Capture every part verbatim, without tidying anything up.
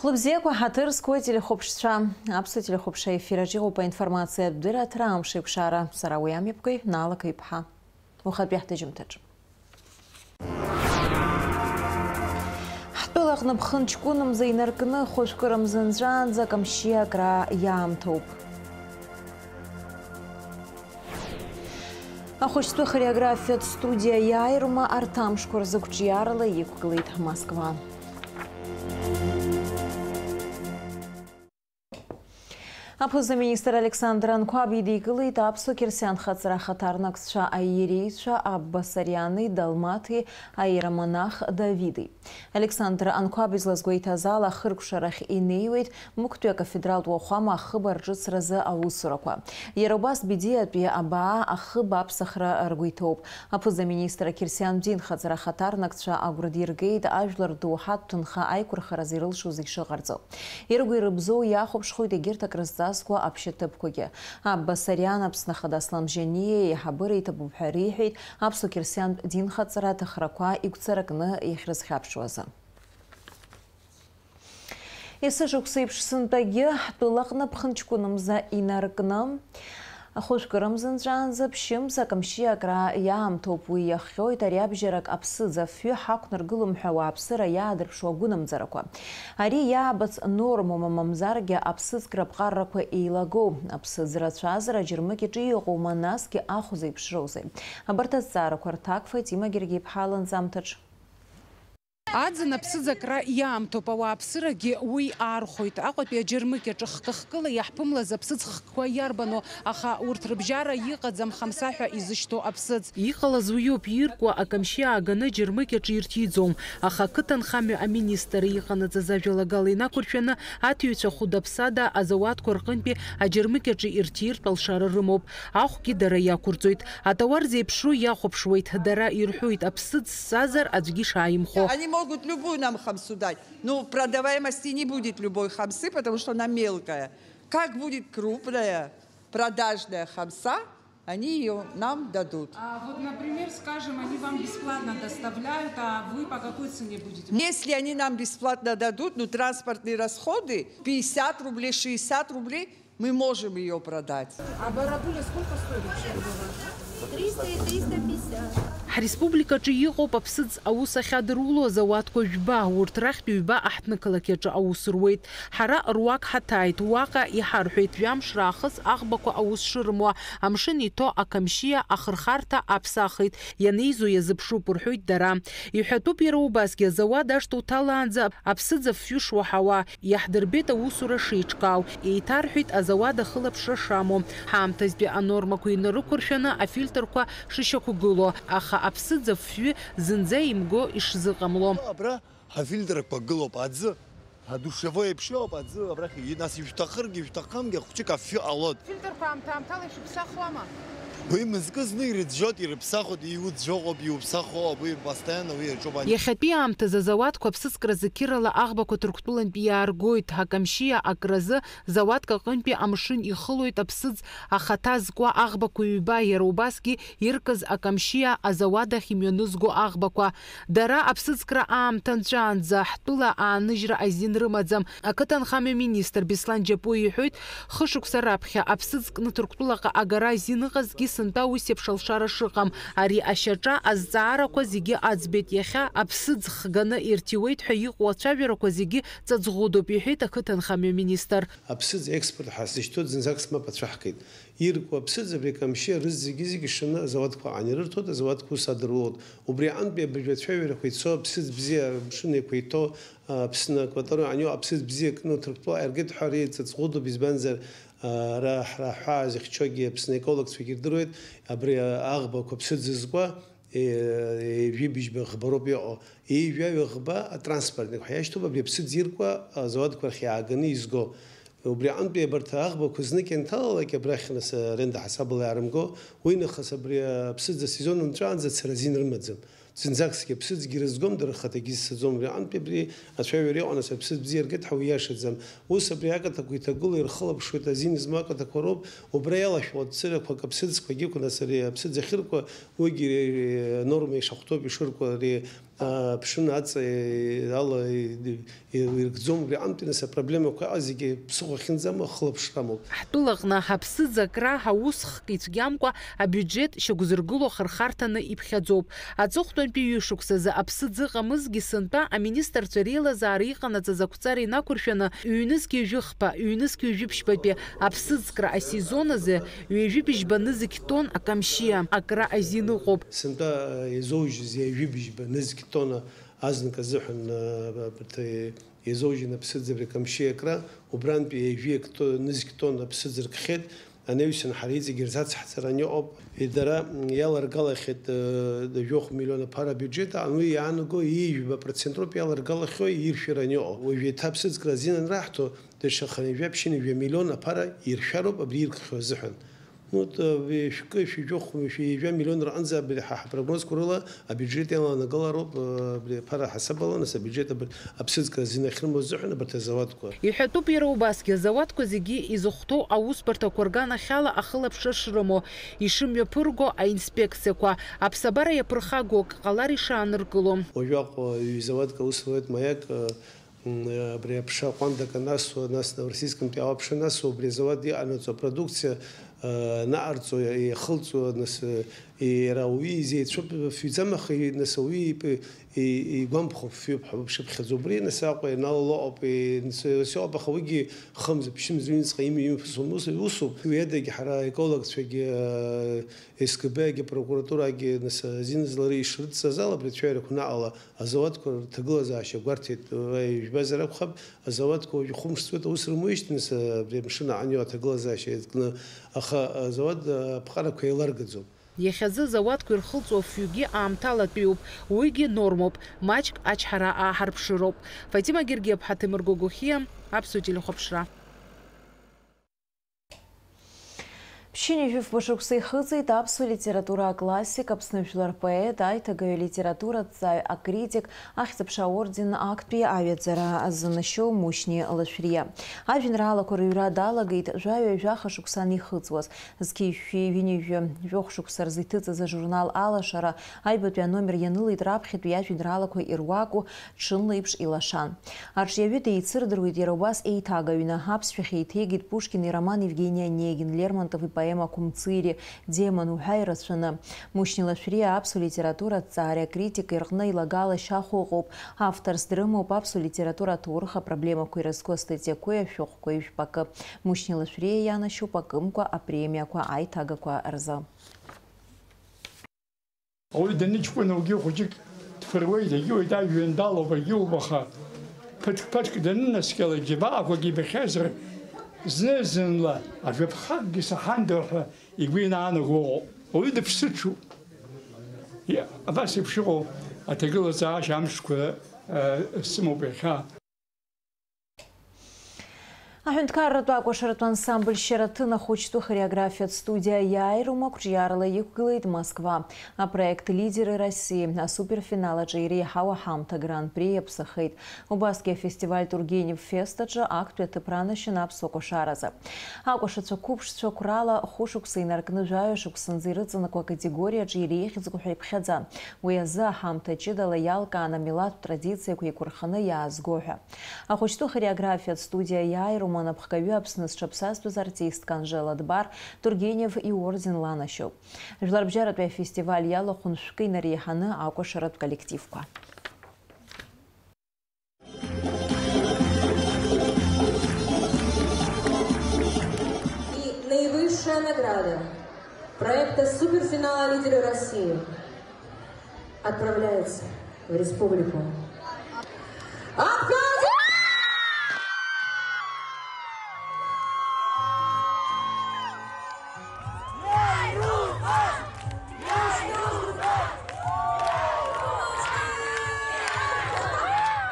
Хәлыбзиақәа, ҳаҭыр зқәу ателехәаԥшцәа. Аԥсуа телехәаԥшра ефир аҿы иҟоуп аинформациатә дырраҭара Амшеиқәшара. Сара уи амҩаԥгаҩ Наала Қыҩԥҳа. Ухатәи ҳҭыжьымҭаҿы. Ҳтәылаҟны ԥхынҷкәынымза инаркны хәажәкыра мзанҵәаанӡа Камшьиа акра иаамҭоуп. Ахәыҷтәы хореографиатә студиа иааирума арҭ амшқәа рзы қәҿиарала иқәгылеит Москва. Аԥыза-министр Александр Анқәаб идикылеит аԥсуа қьырсиан хаҵара ахаҭарнакцәа аиереицәа Абба Сариани Далмаҭи аиеромонах Давиди. Александр Анқәаб излазгәеиҭаз ала, ахыркәшарахь инеиуеит Мықәтәи акафедралтә уахәама ахыб арҿыцразы аусурақәа. Иара убас Бедиатәи абаа ахыб аԥсахра ргәы иҭоуп. Аԥыза-министр ақьырсиантә динхаҵара ахаҭарнакцәа агәра диргеит ажәлар доуҳатә ҭынха аиқәырхаразы ирылшоз ишыҟарҵо. Иргәи рыбзоу иахәаԥшхоит егьырҭ акрызҵазкуа аԥшьаҭыԥқәагьы. Абба Сариан Аԥсны Ахада Аслан Бжьаниа еиҳабыра иҭабуп ҳәа риҳәеит аԥсуа қьырсиантә динхаҵара аҭахрақәа игәцаракны иахьрызхьаԥшуазы. Есышықәса еиԥш сынтәагьы ҳтәылаҟны ԥхынҷкәынымза инаркны, ахәажәкыра мзанҵәаанӡа ԥшьымз акамшьи акра иаамҭоуп. Уи иахҟьоит ариабжьарак аԥсыӡ афҩы ҳақәнаргылом ҳәа ауааԥсыра иаадырԥшуа агәынамӡарақәа. Ари иаабац нормоума, мамзаргьы аԥсыӡкра аԥҟаррақәа еилагоу? Аԥсыӡ рацәазар аџьармыкьаҿы иҟоума, насгьы ахә зеиԥшроузеи? Абарҭ азҵаарақәа рҭак Фатима Гергиԥҳа ланҵамҭаҿ. Аӡын аԥсыӡ акра иаамҭоуп, ауааԥсырагьы уи аархәоит. Аҟәатәи аџьармыкьаҿы хкы-хкыла иаҳԥымлаз аԥсыӡ хкқәа иарбану, аха урҭ рыбжьара иҟаӡам хамса ҳәа изышьҭоу аԥсыӡ. Иҟалаз уиоуп, иркуа акамшьы ааганы аџьармыкьаҿы ирҭиӡом, аха ақыҭанхамҩа аминистр иҟанаҵаз ажәалагала инақәыршәаны аҭыҩцәа хәыда-ԥсада азауадқәа рҟынтәи аџьармыкьаҿы ирҭиртә алшара рымоуп. Ахәгьы дара иақәырҵоит. Атауар зеиԥшроу иахәаԥшуеит. Дара ирҳәоит, аԥсыӡ ссазар аӡәгьы шааимхо. Они могут любую нам хамсу дать, но продаваемости не будет любой хамсы, потому что она мелкая. Как будет крупная продажная хамса, они её нам дадут. А вот, например, скажем, они вам бесплатно доставляют, а вы по какой цене будете? Если они нам бесплатно дадут, ну, транспортные расходы, пятьдесят рублей, шестьдесят рублей, мы можем её продать. А барабуля сколько стоит вообще? Триста и триста пятьдесят. Ҳреспубликаҿы иҟоуп аԥсыӡ аус ахьадыруло азауадқәа жәба, урҭ рахьтә ҩба аҳҭнықалақь аҿы аус руеит. Ҳара руак ҳаҭааит, уаҟа иҳарҳәеит, жәамш раахыс аӷбақәа аус шырымуа, амшын иҭоу акамшьиа ахырхарҭа аԥсахит, ианеизо иазыԥшуп, рҳәоит дара. Иҳәатәуп иара убасгьы, азауад ашҭа уҭалаанӡа аԥсыӡ афҩы шуаҳауа. Иаҳдырбеит аусура шеиҿкаау, еиҭарҳәеит азауад ахылаԥшра шамоу, ҳаамҭазтәи анормақәа инарықәыршәаны афильтрқәа шышьақәгылоу, аха аԥсыӡ афҩы зынӡа имго ишзыҟамло. Абра ҳафильтрқәа гылоуп аӡы, адушевой еиԥш иоуп аӡы, абрахь и-, нас ишәҭахыргьы, ишәҭахымгьы хәҷык афҩы ҟалоит. Фильтрқәа аамҭа-аамҭала ишәыԥсахуама? Уи мызкы зны ирыӡәӡәоит, ирыԥсахуеит, иуӡәӡәоуп, иуԥсахуоуп, уи постоянно уи иаҿуп. Иахьатәи аамҭазы азауадқәа аԥсыӡкра зықьырала аӷбақәа Ҭырқәтәылантәи иааргоит. Акамшьиа акразы зауадк аҟынтәи амшын ихылоит аԥсыӡ ахаҭа зкуа аӷбақәа ҩба, иара убасгьы иркыз акамшьиа азауад ахь имҩанызго аӷбақәа. Дара аԥсыӡкра аамҭа нҵәаанӡа ҳтәыла ааныжьра азин рымаӡам. Ақыҭанхамҩа министр Беслан Џьапуа иҳәоит, хышықәса раԥхьа аԥсыӡ кны Ҭырқәтәылаҟа агара азин ыҟазҭгьы, сынтәа ус еиԥш алшара шыҟам. Ари ашьаҿа азҵаарақәа зегьы аӡбеит. Иахьа аԥсыӡ хганы ирҭиуеит ҳәа иҟоу ацәажәарақәа зегьы ҵаҵӷәыдоуп, иҳәеит ақыҭанхамҩа министр. Аԥсыӡ аекспорт ҳазышьҭоу зынӡак смап ацәаҳкит. Иркуа аԥсыӡ абри акамшьы арыӡ зегьы-зегьы шаны азауадқәа аанирырҭоит, азауадқәа ус адырулоит. Убри аҟынтәи абыржәы ацәажәарақәа ицо, аԥсыӡ бзиа амшын еиқәиҭо, а, Аԥсны акваториа анио аԥсыӡ бзиа кны Ҭырқәтәыла аиргеит ҳәа реиҵаҵ ӷәыдуп, избанзар, а, ара ҳара ҳәаа зыхьчогьы Аԥсны аекологцәагьы ирдыруеит, абри аӷбақәа аԥсыӡ зкуа, е, ҩажәи быжьба ӷбароуп иҟоу. Ҩажәаҩа ӷба атранспортник ҳәа иашьҭоуп, абри аԥсыӡ иркуа азауадқәа рахь иааганы изго. Убри аҟынтәи абарҭ аӷбақәа знык ианҭалалак, абрахь нас аренда ҳасабала иаарымго, уи нахыс абри аԥсыӡ асезон нҵәаанӡа цара азин рымаӡам. Зынӡакгьы аԥсыӡгьы рызгом, дара рхаҭагьы зцаӡом. Убри аҟынтәи абри ацәажәара иҟан, нас аԥсыӡ бзиа ргеит ҳәа уиашаӡам. Ус абри акаҭақәа иҭагылоу ирхылаԥшуеит, азин змоу акаҭақәа роуп, убра иалашәо цырақәак аԥсыӡқәагьы ықәын, нас ари аԥсыӡ ахьыркуа, уигьы норма ишахәҭоуп ишыркуа, ари Аԥшын аҵа ала иргӡом, убри аҟынтәи нас апроблемақәа зегьы ԥсыхәа ахьынӡамоу ахылаԥшра амоуп. Ҳтәылаҟны ҳаԥсыӡ акра ҳаус хк ицәгьамкәа абиуџьет шьақәзыргыло ахырхарҭаны иԥхьаӡоуп. Аҵыхәтәантәи ҩышықәсазы аԥсыӡ ыҟамызгьы сынтәа аминистрцәа реилазаара иҟанаҵаз ақәҵара инақәыршәаны ҩнызқь ҩажәи хԥа, ҩнызқь ҩажәи ԥшьбатәи аԥсыӡкра асезон азы ҩажәи быжьба нызқь тонн акамшьиа акра азин ыҟоуп. Сынтәа, э, иазоужьыз ҩажәи быжьба нызқь тонна азнык азыҳәан, э, абарҭ, э, иазоужьын аԥсыӡ абри акамшьиа акра, убрантәи ҩажәи акто-, нызқь тонна аԥсыӡ ркхьеит, анаҩсан ҳара иҵегьы ирзацҳҵаран иҟоуп. Дара, м, иаларгалахьеит, э, жәохә миллион аԥара абиуџьет аҟны, уи иаанаго ҩажәа процент роуп иаларгалахьоу иршәыран иҟоу. Уажә еиҭа аԥсыӡкра азин анраҳҭо, даҽа хынҩажәа, ԥшьынҩажәа миллион аԥара иршәароуп абри иркхьоу азыҳәан. Ну, т-, шәкы, шәи жәохә, шәи ҩажәа миллион рҟынӡа абри ҳа ҳпрогнозқәа рыла абиуџьет иаланагалароуп, э, абри аԥара ҳасабала, нас абиуџьет аб-, аԥсыӡкра азин ахьрымоу азыҳәан абарҭ азауадқәа. Иҳәатәуп иара убасгьы, азауадқәа зегьы изыхәҭоу аусбарҭақәа рганахьала ахылаԥшра шрымоу, ишымҩаԥырго аинспекциақәа, аԥсабара иаԥырхагоу акы ҟалар ишааныркыло. Уажәаҟа ҩ-зауадк аус руеит, Маяк, э, М, абри аԥша ҟәандак анасуа, нас Новороссийскынтәи ауаԥш анасуа, убри азауад иҟанаҵо апродукциа, а, анаҟарҵо, иахылҵуа, нас, а, иара ауаҩы изеицәоуп, фҩӡам, аха и-, нас ауаҩы ипы-, и-, игәамԥхо фҩуп ҳәа уԥшыԥхьаӡо. Убри нас Аҟәа ианалало ыҟоуп, и-, нас, ас иҟоуп, аха уигьы хымз, ԥшьымз ҩынҵҟа ими-, имҩаԥысуам, ус, усоуп. Уи адагьы ҳара аекологцәагьы, а, С К Б-гьы, апрокуратурагьы, нас, азин злари ишрыдҵаз ала, абри ацәаҩарақәа наҟала Азауадқәа рҭагылазаашьа гәарҭеит, уа ижәбазар акәхап, азауадқәа уажәы хәымш ҵуеит, аус рымуижьҭеи, нас, абри амшын аҟанио аҭагылазаашьа иазкны, аха азауад аԥҟарақәа еиларгаӡом. Иахьазы азауадқәа ирхылҵуа афҩгьы аамҭалатәиуп, уигьы нормоуп, маҷк ачҳара ааҳарԥшыроуп. Фатима Гергиаԥҳа, Ҭемыр Гогохиа, Аԥсуа телехәаԥшра. Ԥшьынҩажәи фба шықәса ихыҵит аԥсуа литература аклассик, Аԥсны жәлар рпоет, аиҭагаҩ, алитератураҭҵааҩ, акритик, Ахьӡ-аԥша аорден актәи аҩаӡара зынашьоу Мушьни Лашәриа. Ажәеинраалақәа рыҩра далагеит жәаҩа-жәаха шықәса анихыҵуаз. Зқьи жәшәи ҩынҩажәи жәохә шықәса рзы иҭыҵыз ажурнал Алашара аҩбатәи аномер ианылеит раԥхьатәи иажәеинраалақәа ируаку ҽынлеиԥш илашан. Арҿиаҩы деицырдыруеит иара убас еиҭагаҩны, аԥсшәахь еиҭеигеит Пушкин ироман Евгений Онегин, Лермонтов ипоема Қәымҵыри, Демон уҳәа ирацәаны. Мушьни Лашәриа аԥсуа литература аҭҵаареи акритикеи рҟны илагала шьахәа ыҟоуп. Авторс дрымоуп аԥсуа литература аҭоурых апроблемақәа ирызку астатиақәеи ашәҟәқәеи жәпакы. Мушьни Лашәриа ианашьоуп акымкәа апремиақәа аиҭагақәа рзы. Ауаҩы даныҷкәына угьы хәыҷык дфыруеит, егьиуеит, ажәҩан далоуп, егьиуп, аха ԥыҭк-ԥыҭк данынаскьалак, џьабаақәак ибахьазар, зны-зынла ажәаԥхакгьы саҳанда ҳәа игәы инаанаго ыҟоуп. Ауаҩы дыԥсыҽуп. Иа-, абас еиԥш иҟоу аҭагылазаашьа амшқәа, э, сымоуп иахьа. Аҳәынҭқарратә акәашаратә ансамбль Шьараҭын ахәыҷтәы хореографиатә студиа Иааирума қәҿиарала иқәгылеит Москва. Апроект Лидеры России асуперфинал аҿы иреиҳау аҳамҭа Гран-при иаԥсахеит. Убасгьы афестиваль Тургенев фест аҿы актәи аҭыԥ ранашьан аԥсуа кәашаразы. Акәашацәа қәыԥшцәа қәрала хәышықәса инаркны жәаҩа шықәсанӡа ирыҵанакуа акатегориаҿы иреиӷьӡоу ҳәа иԥхьаӡан. Уи азы аҳамҭа ҷыдала иалкаан амилаҭтә традициақәа еиқәырханы иаазго ҳәа. Ахәыҷтәы хореографиатә студиа Иааирума анапхгаҩы Аԥсны зҽаԥсазтәыз артистка Анжела Дбар Тургенев иорден ланашьоуп. Жәларбжьаратәи афестиваль иалахәын шәкы инареиҳаны акәашаратә коллективқәа. И наивысшая награда проекта суперфинала «Лидеры России» отправляется в Республику Абхазия!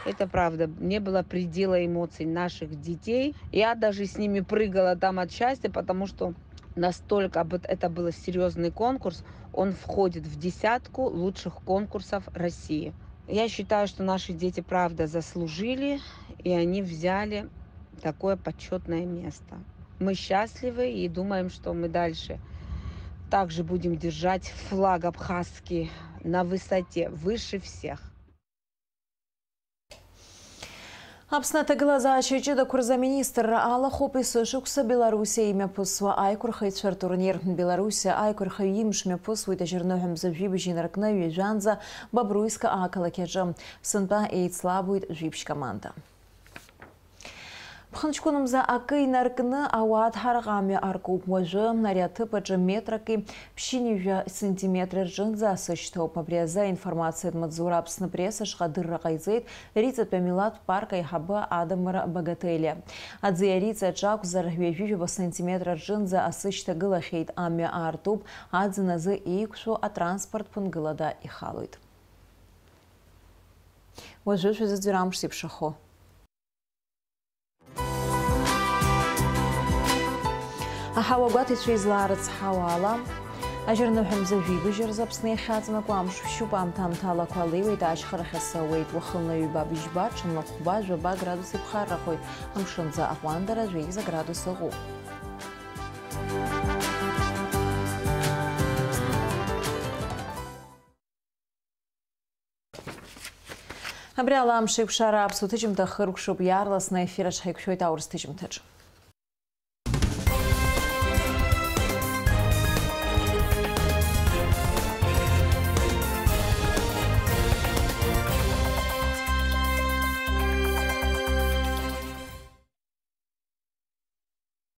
Это правда, не было предела эмоций наших детей. Я даже с ними прыгала там от счастья, потому что настолько бы это был серьёзный конкурс. Он входит в десятку лучших конкурсов России. Я считаю, что наши дети правда заслужили, и они взяли такое почётное место. Мы счастливы и думаем, что мы дальше также будем держать флаг абхазский на высоте, выше всех. Аԥсны аҭагылазаашьа ҷыдақәа рзы аминистрра алахәуп есышықәса Белоруссиа имҩаԥысуа аиқәырхаҩцәа ртурнир. Белоруссиа аиқәырхаҩ имш мҩаԥысуеит ажьырныҳәа мза жәибжь инаркны ҩажәанӡа Бобруйска ақалақь аҿы. Сынтәа еицлабуеит жәибжь команда. Ԥхынҷкәынмза акы инаркны ауаа Дҳарҟа амҩа аркуп. Уажәы ари аҭыԥ аҿы метраки ԥшьынҩажәа сантиметри рҿынӡа асы шьҭоуп. Абри азы аинформациатә маҵзура Аԥсны Пресс ашҟа адырра ҟаиҵеит Риҵатәи амилаҭтә парк аиҳабы Адамыр Багателиа. Аӡиа Риҵа аҿы акәзар, ҩажәи жәаба сантиметр рҿынӡа асы шьҭагылахьеит, амҩа аартуп, аӡын азы еиқәшәо атранспорт ԥынгылада ихалоит. Уажәы шәазыӡырҩ амш зеиԥшрахо. Аҳауа гәаҭаҩцәа излаарыцҳауа ала, ажьырныҳәа мза жәибжь рзы Аԥсны иахьаҵанакуа амш шәшьуп, аамҭа-аамҭалақәа леиуеит, ашьхарахь асы ауеит, уахынла ҩба быжьба, ҽынла хәба, жәаба градус иԥхаррахоит, амшынӡы аҟәандара жәеиза градус ыҟоуп. Абри ала амш еиқәшара аԥсуа ҭыжьымҭа хыркәшоуп, иаарласны аефир аҿы ҳаиқәшәоит аурыс ҭыжьымҭаҿ.